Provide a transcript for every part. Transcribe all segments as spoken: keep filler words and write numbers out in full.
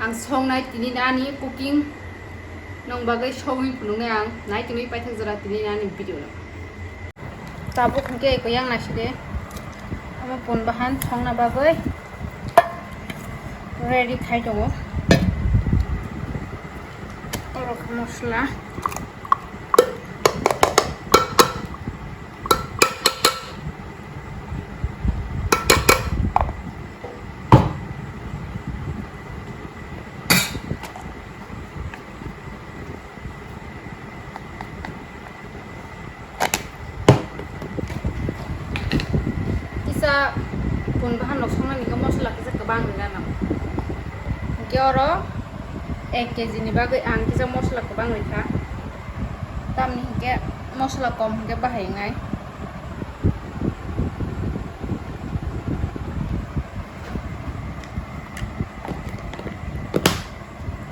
Songnai tini ani cooking nong bagwi songwi phunuknai ang, nai tini paithak jora tini ani video no. Tabuk hwnkhe eko yang naiside, omo pun bahan songna bagwi ready khai tongo. Oro khe mosla. Kisa pun bahan rok songnani khe mosla kisa kwbang rwna nango. Hwnkhe oro ek kg ni bagwi ang kisa mosla kwbang rwkha. Tamni hwnkhe mosla kom hwnkhe bahai wngnai.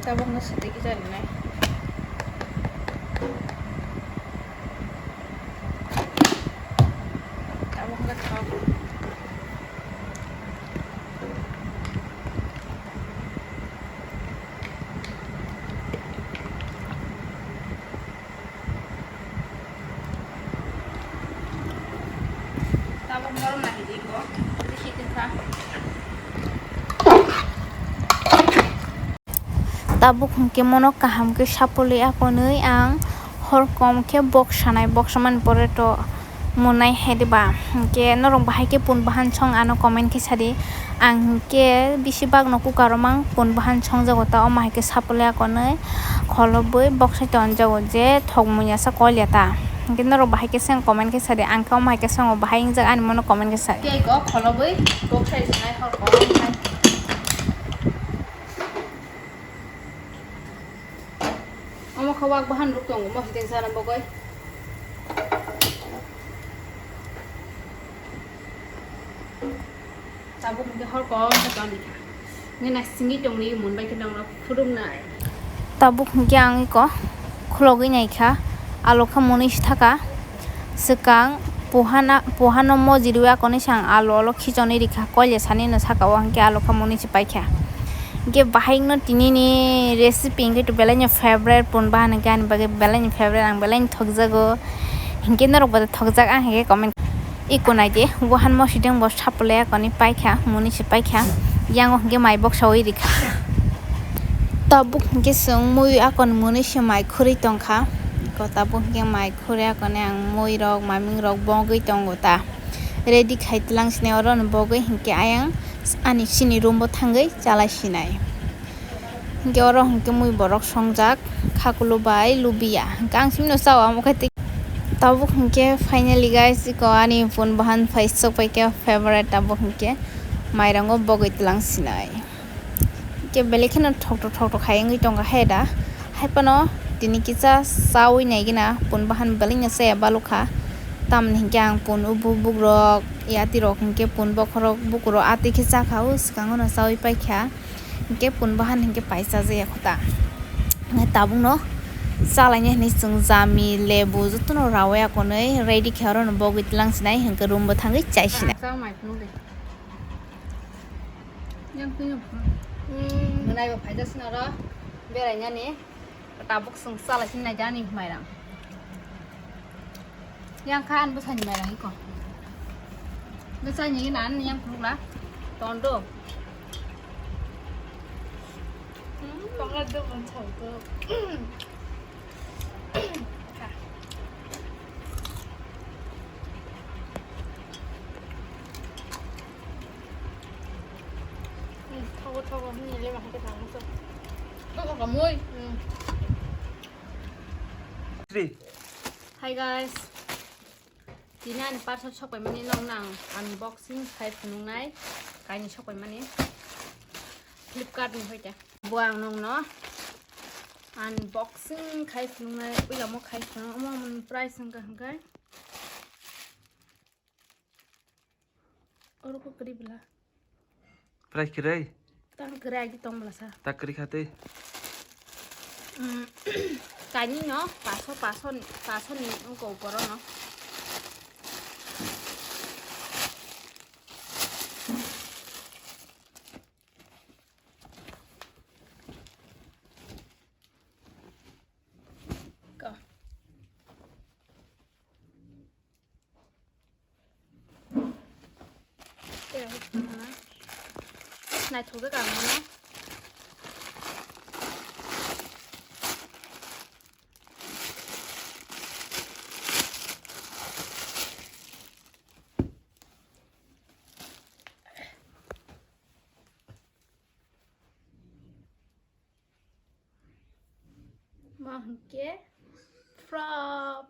Tabukno site kisa rinai. Tabukno thok. Tabuk morom nahi di ko. Jadi hitin sa. Tabuk hwnkhe mono kaham khe sapolwi akonwi ang hor kom khe boksanai, boksa mani pore to monai hai diba. Hwnkhe norok bahai khe pun bahan song ano comment khe sadi. Ang hwnkhe bisi bagno cooker o mang pun bahan songjago ta, omo hai khe sapolwi akonwi kholobwi boksai tonjago je thok muya sa koilya ta. Hwnkhe norok bahai khe seng comment khe sadi, ang khe omo hai khe songo, bahai wngjak ani mono comment khe sadi. Tei ko kholobwi boksai sinai hor kom hai. Omo khe wak bahan rok tongo, mo hiteng sana bagwi. Tabuk hwnkhe hor kom khe tong di kha. Nge na singwi tongni mun bai khe nang rok phurumnai. Tabuk hwnkhe ang iko khulogwi nai kha, alo khe monwi si thaka. Swkang pohana, pohano mojirwi akonwi se ang alu olo khichonwi rikha, koile sanino saka o hwnkhe alu kha monwi se paikha. Hwnkhe bahai wngno tinini recipe hwnkhe to belai no favorite pun bahan hwnkhe ani bagwi belai ni favorite, ang belai ni thokjago. Hwnkhe norok bo thokjak ang hwnkhe comment iko naidi, buhan mosideng bo sapole akonwi paikha, monwi se paikha, yango hwnkhe mai boksawi rikha. Tabuk hwnkhe chwng mui akon monwi se mai khurwi tongkha, iko tabuk hwnkhe mai khurwi akonwi ang mui rok maming rok bogwi tongo ta. Ready khai tlang sini oro no bogwi hinkhe ayang ani sini room bo thangwi chalai sinai. Hinkhe oro hinkhe mui borok songjak khakulo bai lubiya. Hinkhe ang simino chao amo khe tei. Tabuk hinkhe finally guys, iko ani pun bahan phai sok pai khe favorite tabuk hinkhe mairango bogwi tlang sinai. Khe belai kheno thoktok thoktok khai wngwi tongkha he da. Hai phano tini kisa chawi nai gina pun bahan belai no chaya balukha. Tamni hinkhe ang pun ubuk buk rok yati rok hinkhe pun bokhorok bukurok atwi khe chakha o swkango no chawi paikha. Hinkhe pun bahan hinkhe paisa jaya kho ta. Tabukno chalaini hinwi chwng jami lebu jotono rawi akonwi ready khe orono bogwi tlang sinai hinkhe room bo thangwi chai sinai. Yang twi no phano. Hmm. Mwnai bo phaijak sina oro berainani. Tabuk chwng chalai sini naijak ani mairang. Yang kha ani bwsani mairang iko. Bwsani gini ani yang phunukla. Tondo. Hmm, tonga do bon chau do. Thogo thogo hwnwi le bahai khe tangma se. Thogo ka mui. Three. Hi guys. Tini ani parcel sokpaimani nokno ang unboxing khai phunuknai. Kaini sokpaimani Flipkart ni hoite. Bo ang nokno unboxing khai phunuknai. Puila mo khai phunuk omo price wngkha hwnkhe. Oro ko kwrwi bwla. Price kwrwi? Tang kwrwi agi tong bwla sa. Ta kwrwi kha tei. Mm, kani no paso, paso, paso ni ko poro no. Naithok jak ang bono. Mo hwnkhe frog.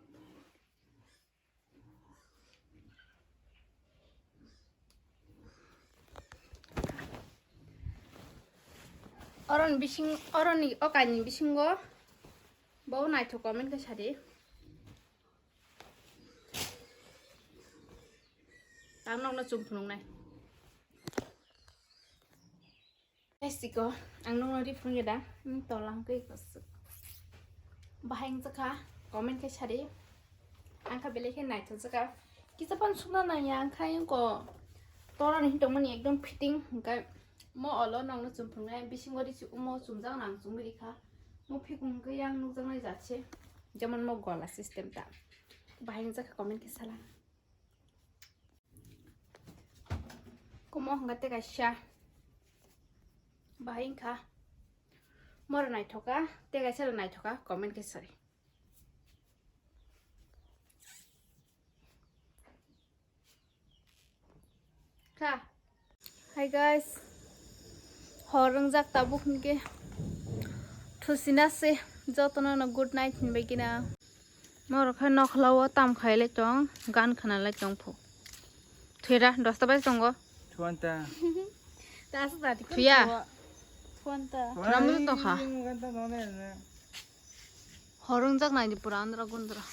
Oroni bising, oroni o kainwi bisingo bo naithok comment khe sadi. Ang nokno chum phunuknai. Guys, tiko, ang nokno ri phunukya da, hmm, tola hwnkhe kwswk. Bahai wngjakha, comment khe sadi. Ang kha belai khe naithok jakha. Kisa pan sukna nangya, ang kha yungko torani hintongmani ekdom fitting, hwnkhe mo olo nokno chum phunuknai, bisingo ri si-, mo chumjak nang chumwi rikha. Mo phikung hwnkhe yang nukjaknai jat se, jemon mo gola system ta. Bahai wngjakha comment khe sala. Kumo hwnga tei kaisa. Bahai wngkha. Moro naithoka, tei kaisa naithoka, comment khe sari. Kha. Hi guys. Hor wngjak tabuk hwnkhe. Thusina se jotono no good night hinbai kina. Moro khe nokhlao tam khai lai tong, gan khna lai tong phu. Thwira, dosta bai tongo. Thuanta. Thuya. Thuanta. Namu to kha. Horong jak nai di pura andra gundra.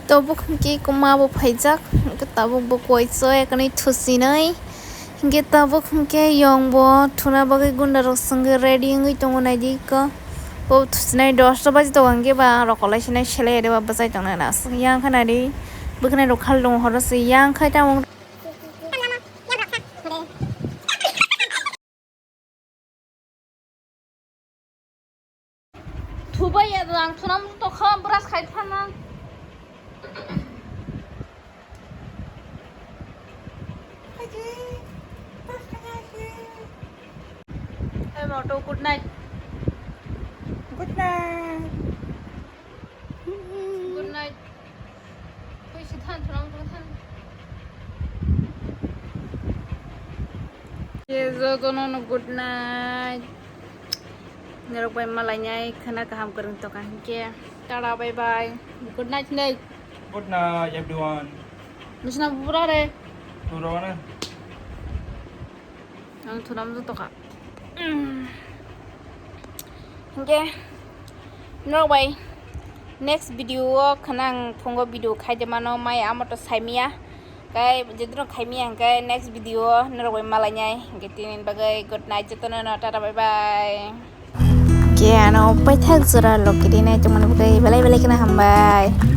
Tabuk hwnkhe kuma bo phaijak, hwnkhe tabuk bo koiso ekani thusinai. Hwnkhe tabuk hwnkhe yong bo thuna bagwi gunda rok swngwi ready wngwi tongo naidi kho. Bo thusinai dosta baji tongo hwnkhe ba rokolai sinai selai ede ba bwsai tongnai na aswk yang kha naidi bwkhanai rok khal tongo horo se yang khai tamo. Thubai ya ang thunam tokha brush khai phana. Hey moto, good night. Good night. Good night. Koi si than thunam tokha than. Ye jotono no good night. Norok bai malainai khana kaham kwrwng tokha hinkhe. Tara, bye bye. Good night hinwi. Good night, everyone. Bisna bura re. Pura na. Ang thunam jotokha. Hinkhe norok bai next video o khana ang phungo video khaide mano mai amo to saimiya. Kai jodi no khaimiya hinkhe next video o norok bai malainai. Hinkhe tini bagwi good night jotono no, tata, bye bye. Ke ano paithak jora lokiri nai tongmani bagwi belai belai kheno hambai.